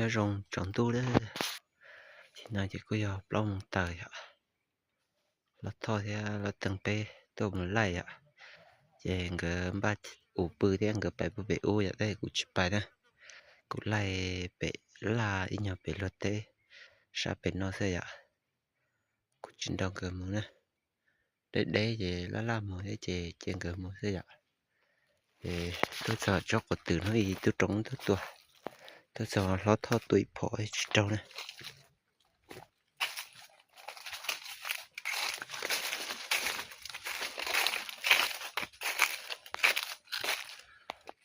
Nyob zoo tsaus ntuj lawm. Tam sim no ces kuj yog plaub moos taws yom. Lawv Thoj thiab Lawv Teev peb tuaj mus laij yom. Ces nkawd npaj ua pw thiab nkawd pais puag pem ub yom, tab sis kuv tsis pais na. Kuv laij pem laj ib nyuag pem luag teb sab pem no xwb yom. Kuv tsis nrog nkawd mus na. Deb deb ces laj laj mus thiab ces cia nkawd mus xwb yom. Ces tuaj txog tsob quav twm no ib tug roob tuaj tua, tuaj txog hlob Thoj tua ib phom tsis raug na.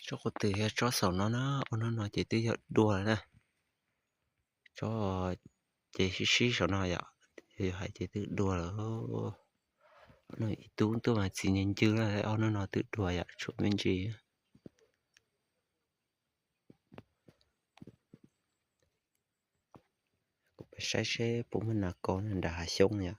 Tsob quav twm yog tsob saum no na, ua hnub no ces twb yog dua lawm na. Tsob ces sib sib saum no yom, yog hais ces twb dua lawm. Ib tug tuaj mas txiv ncw ncw na, ob hnub no twb dua yom, tshuav me ntsis. Kuv pais saib seb puas muaj nas kos nram hav xyoob yom.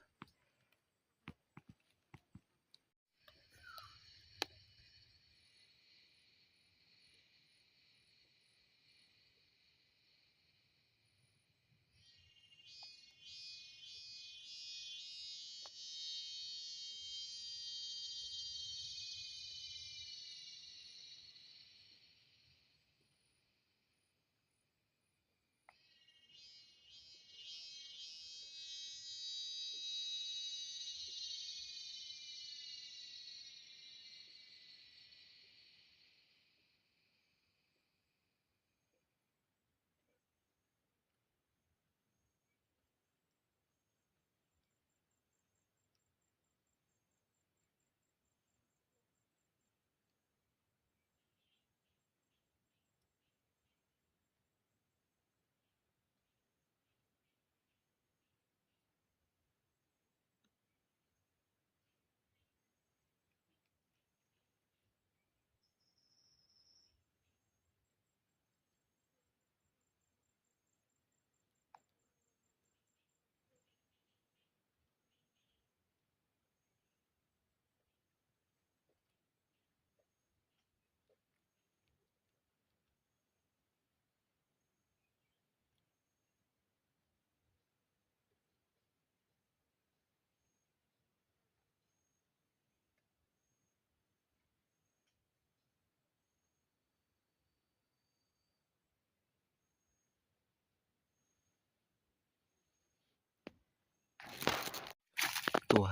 Tua,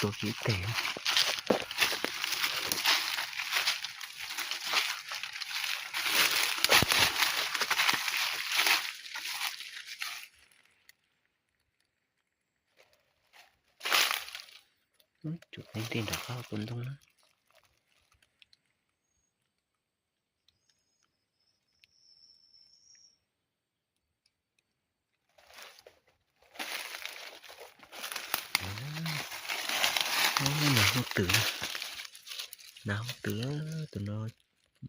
tua kiag teg. Tsum teeb tej nram qab tua ntoo na. Nas hoob twm, nas hoob twm, tus no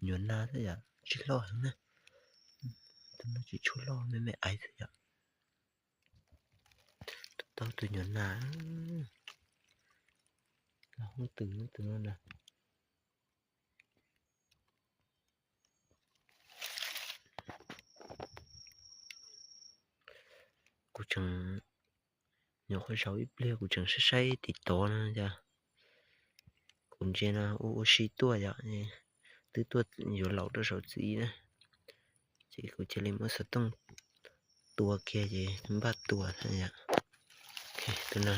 nyuam nas thiab yom, tsis loj heev na. Tus no tsis tshua loj, me me aiv xwb yom. Tus tau tus nyuam nas, nas hoob twm tus no na. Kuv tseem nyuam qhuav zaum ib pliag kuv tseem saib saib tim tod no cas kuv ntsia no ua ua si tuaj yom, twb tuaj yuav laus rau saum txiv na, ces kuv cia li muab xov tooj tua kiag ces npaj tua yom. Tus no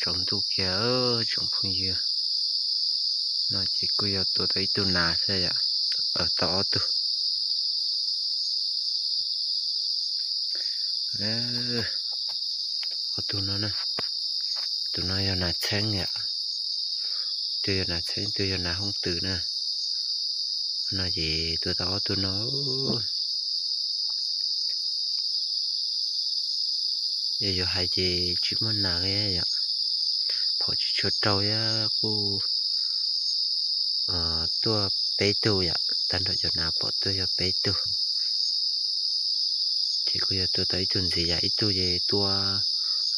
Tsaus ntuj kiag tsoom phooj ywg, no ces kuj yog tua tau ib tug nas xwb yom, tau ob tug. Ob tug no, tus no yog nas txheeb yom, ib tug yog nas txheeb, ib tug yog nas hoob twm na. No ces tua tau ob tug no. Yog yuav hais ces tsis muaj nas li yom, phom tsis tshua raug thiab kuj tuaj peb tug yom, tag nrho cov nas pom tuaj yog peb tug. Ces kuj yog tua tau ib tug ntxiv yom, ib tug ces tua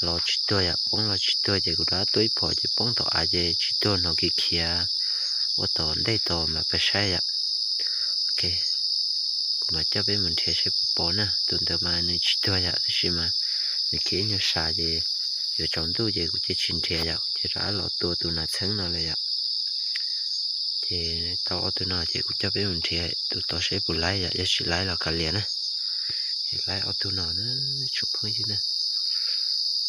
los tsis tuag yom, poob los tsis tuag ces kuv rov qab tua ib phom ces poob tom av ces tsis tuag, hnov kiv khiav ua tom ntej tos mam pais saib yom. Ok, kuv mam coj peb mus nrhiav saib puas pom na. Tus ntawd mas nws tsis tuag yom, tab sis mas nws khiav ib nyuag sas ces yuav tsaus ntuj ces kuv cia tsis nrhiav yom, kuv cia rov qab los tua tus nas txheeb no lawm yom. Ces tau ob tug no ces kuv coj peb mus nrhiav tus tod seb puas laib yom, yog tsis laib los kav liam na. Ces laib ob tug no na, tsoom phooj ywg na.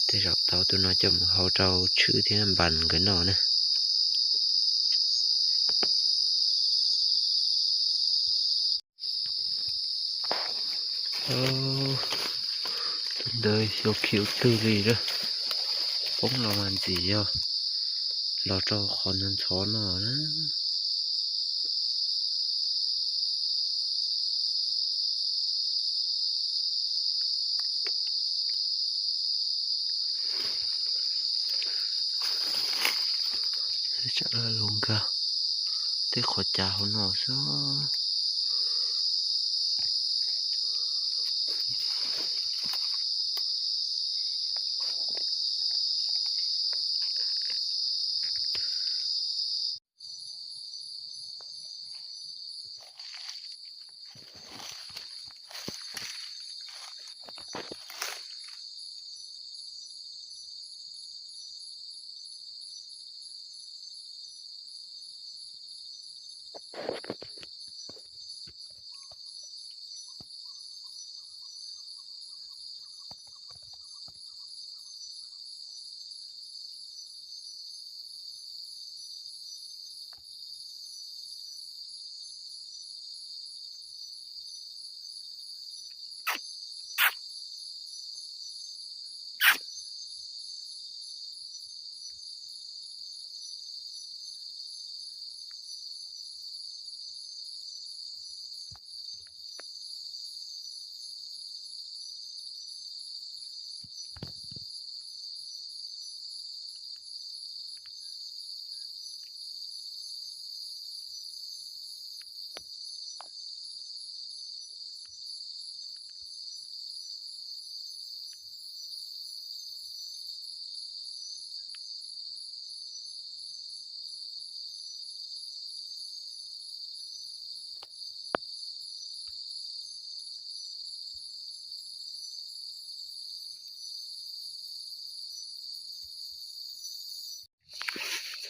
Tej zaum tau ob tug no coj mus hau rau Tshwj thiab Npas nkawd noj na. Tus ntawd xyov khiav twg li lawm, poob los mas ntxim yog los rau qhov ntxhov ntxhov no na. Tsam los nkag tej qhov cav hauv no xwb.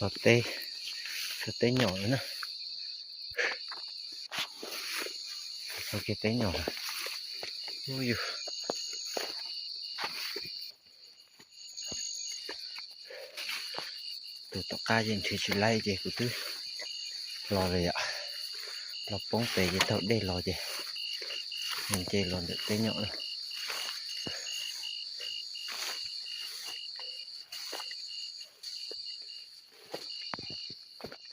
Txog teb, txog teb nyom lawm na. Txog kiag teb nyom lawm. Ub yus, tus tom qab ces nrhiav tsis laib ces kuv twb los lawm yom. Los poob pem ces taug dej los ces nce los ntawm teb nyom na.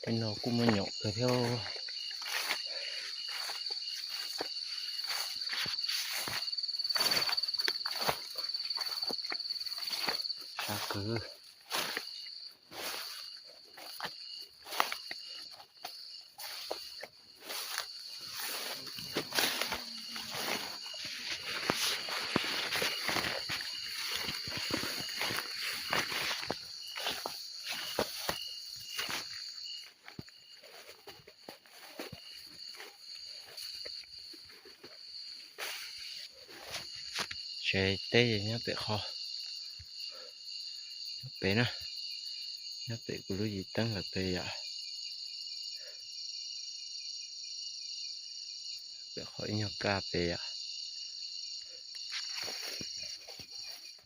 Tej no kuj muaj nyom kawg thiab. Sab kawg. Tsev teb nyob pem qhov, nyob pem na, nyob pem kuv lub yim teeb lawm pem yom. Pem qhov ib nyuag kaj pem yom.